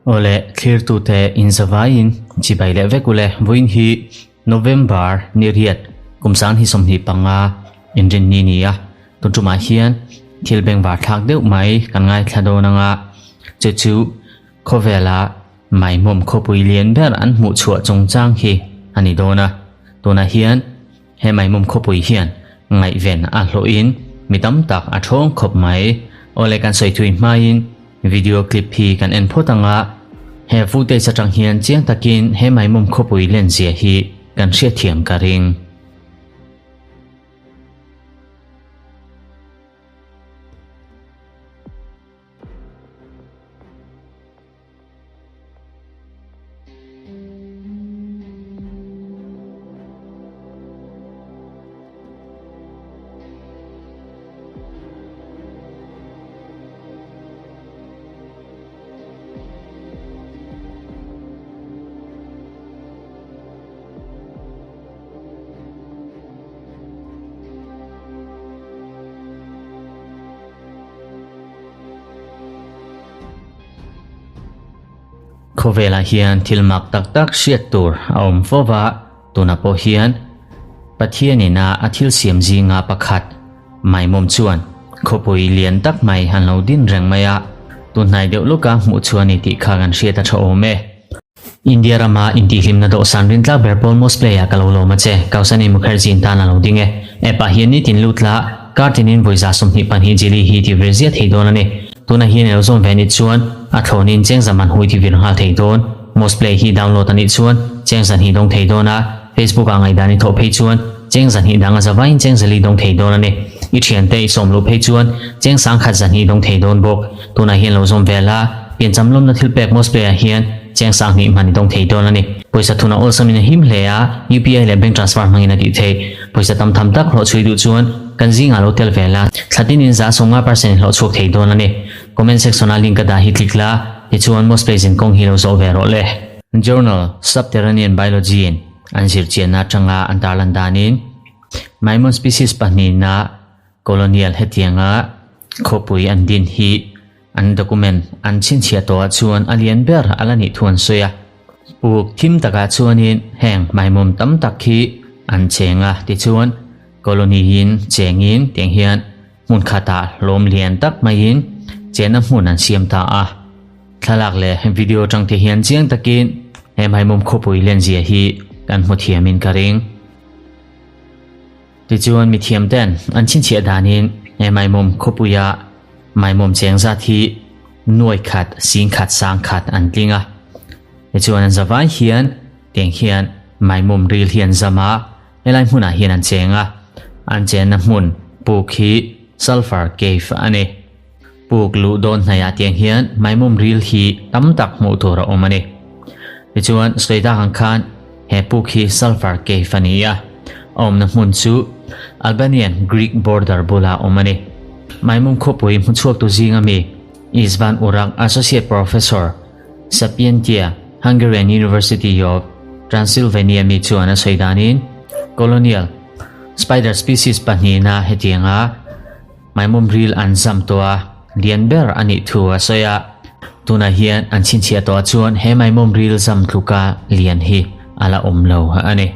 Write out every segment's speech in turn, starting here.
Awle, thlirtute inzavaiin chibai leh vek ule, vawiin hi November ni riat kum sang hi 25 inrinni ni a, tun tumah hian thil bengvar thlak deuh mai kan ngaithla dawn anga chu chu khawvela maimawm khawpui lian ber an hmuh chhuah chungchang hi a ni dawn a, tunah hian He maimawm khawpui hian ngaihven a hlawhin mi tam tak a thawng khawp mai. Awle kan sawi thui hmain video clip hi kan en phawt ang a, he footage atang hian chiang takin he maimawm khawpui lenzia hi kan hriatthiam ka ring. Khawvelah hian thil mak tak tak hriat tur a awm fo va, tunah pawh hian Pathianin a a thil siam zinga pakhat Maimawm chuan khawpui lian tak mai an lo din reng mai a, tunhnai deuh lawka hmuh chhuah a ni tih kha kan hriat a tha awm e. India rama intihhlimna dawhsan rintlak ber pawl Most Play ah ka lo lawm a che, Kausani Mukherjee in tan a lo ding e. App ah hian nitin lut la, kar tinin vawi 22 jili hi ti vir ziah thei dawn a ni. Tunah hian i lo zawm ve anih chuan a thlawnin cheng za man hui ti vir nghal thei dawn. Most Play hi download anih chuan cheng 200 dawng thei dawn a, Facebook ah ngaihdan i thawh phei chuan cheng 200 dang a za vaiin cheng 400 dawng thei dawn a ni. I thiante i sawm luh phei chuan cheng 1000 200 dawng thei dawn bawk. Tunah hian lo zawm ve la, piancham lawmna thil pek Most Play ah hian cheng 2000 hman i dawng thei dawn a ni. Pawisa thuna awlsamin a him hle a, UPI leh bank transfer hmangin a tih theih. Pawisa tam tham tak hlawh chhui duh chuan kan zingah lo tel ve la, thla tinin 50% in hlawh chhuak thei dawn a ni. Comment section ah link ka dah hi click la, tichuan Most Play zin kawng hi lo zawh ve rawh le. Journal Subterranean Biology in an zirchianna atanga an tarlan danin Maimon species pahnihna Colonial hetianga khawpui an din hi an document an chhinchhiah tawhah chuan a lian ber a la nih thu an sawi a. Puk thim takah chuanin heng maimawm tam tak hi an cheng a, tichuan colony-in chengin tiang hian hmun khatah hlawm lian tak maiin chenna hmun an siam ta a. Thlalak leh video atang te hian chiang takin he maimawm khawpui lenzia hi kan hmu thiamin ka ring. Tichuan mithiam ten an chhinchhiah danin he maimawm khawpuia maimawm cheng zat hi nuai khat sing khat sang khat an tling a. Tichuan an zavai hian tiang hian maimawm ril hi an zam a, helai hmunah hian an cheng a. An chenna hmun puk hi Sulphur Cave a ni. Puk luh dawn hnaiah tiang hian maimawm ril hi tam tak hmuh tur a awm a ni. Tichuan sawi tak ang khan he puk hi Sulphur Cave a ni a, a awmna hmun chu Albanian Greek border bula awm a ni. Maimawm khawpui hmuchhuaktu zinga mi István Urak Associate Professor, Sapientia, Hungarian University of Transylvania mi chuan a sawi danin Colonial Spider species pahnihna hetianga Maimawm ril an zam tawh a, lian ber a nih thu a sawi a. Tunah hian an chhinchhiah tawh ah chuan he maimawm ril zam tluka lian hi a la awm lo a ni.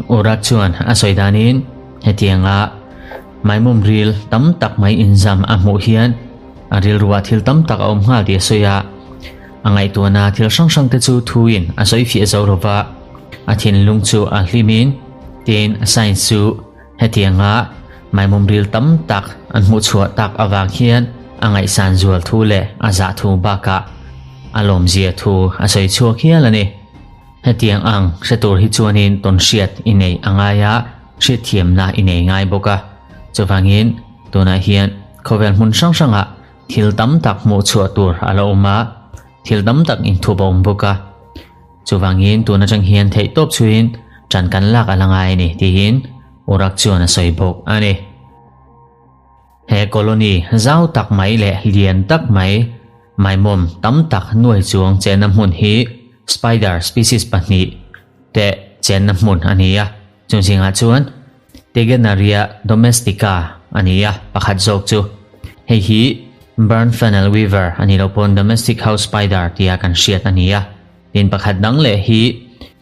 Urak chuan a sawi danin hetianga maimawm ril tam tak mai inzam a hmuh hian a rilruah thil tam tak a awm nghal tih a sawi a. A ngaihtuahna thil hrang hrang te chu thuin a sawi fiah zo lova, a thinlung chu a hlimin tin science chu Hetianga maimawm ril tam tak an hmuh chhuah tak avang hian a ngaihsan zual thu leh a zah thu bakah a lawmzia thu a sawi chhuak hial a ni. Hetiang ang hre tur hi chuanin tawn hriat i nei a ngai a, hriatthiamna i nei ngai bawk a. Chuvangin tunah hian khawvel hmun hrang hrangah thil tam tak hmuh chhuah tur a la awm a, thil tam tak inthup a awm bawk a. Chuvangin tun atang hian theihtawp chhuiin ṭan kan lak a la ngai a ni tiin Urak chuan a sawi bawk a ni. He colony zau tak mai leh lian tak mai, maimawm tam tak nuai chuang chenna hmun hi spider species pahnih te chenna hmun a ni a, chung zingah chuan Tegenaria domestica a ni a, pakhat zawk chu. Hei hi Barn Funnel Weaver a nih loh pawn Domestic House Spider tia kan hriat a ni a. Tin pakhat dang leh hi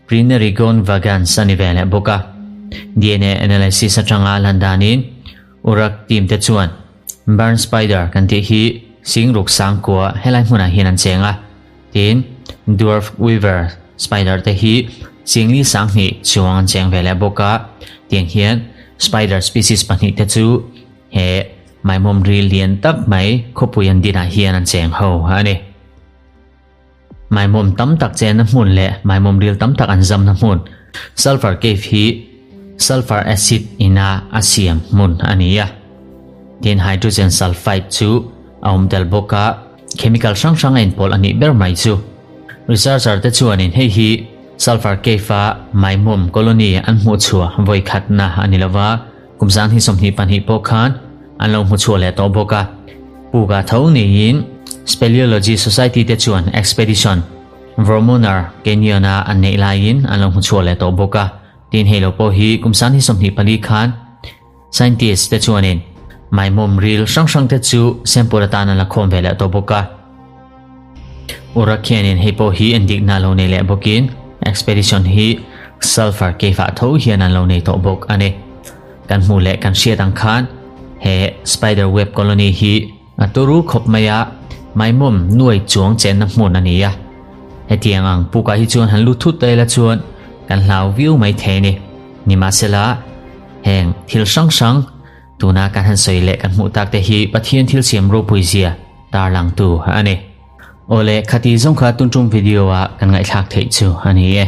Prinerigone vagans a ni ve leh bawk a. DNA analysis atanga lan danin Urak team te chuan Barn Spider kan tih hi Singruk sangkua helai hmunah hian an cheng a. Tin, Dwarf Weaver Spider te hi Singli sanghnih chuang an cheng ve leh bawk a. Tiang hian spider species pahnihte chu he maimawm ril lian tak mai khawpui an dinah hian an cheng ho a ni. Maimawm tam tak chenna hmun leh maimawm ril tam tak an zamna hmun Sulphur Cave hi sulphur acid ina a siam hmun a ni a. Tin, hydrogen sulphide chu a awm tel bawk a, chemical hrang hrang a inpawlh a nih ber mai chu. Researcher te chuanin hei hi Sulphur Cave-a maimawm colony an hmuh chhuah vawi khatna a ni lova, Kum 2022 pawh khan an lo hmu chhuah leh tawh bawk a. Puka tho niin Speleology Society te chuan expedition Vormonar Canyon-a an neih laiin an lo hmu chhuah leh tawh bawk a. Tin hei lo pawh hi kum 2024 khan scientist te chuanin maimawm ril hrang hrang te chu sample atan an la khawm ve leh tawh bawk a. Urak hianin hei pawh hi endikna lo nei leh bawkin expedition hi Sulphur Cave-ah tho hian an lo nei tawh bawk a ni. Kan hmuh leh kan hriat ang khan he spider web colony hi a turu khawp mai a, maimawm nuai chuang chenna hmun a ni a. Hetiang ang pukah hi chuan han lut thut ta ila chuan kan hlau viau mai thei a ni. Nimahsela heng thil hrang hrang tuna kan han sawi leh kan hmuh tak te hi Pathian thil siam ropui zia tarlangtu a ni. Awle, khati zawng kha tun tum video ah kan ngaihthlak theih chu a ni e.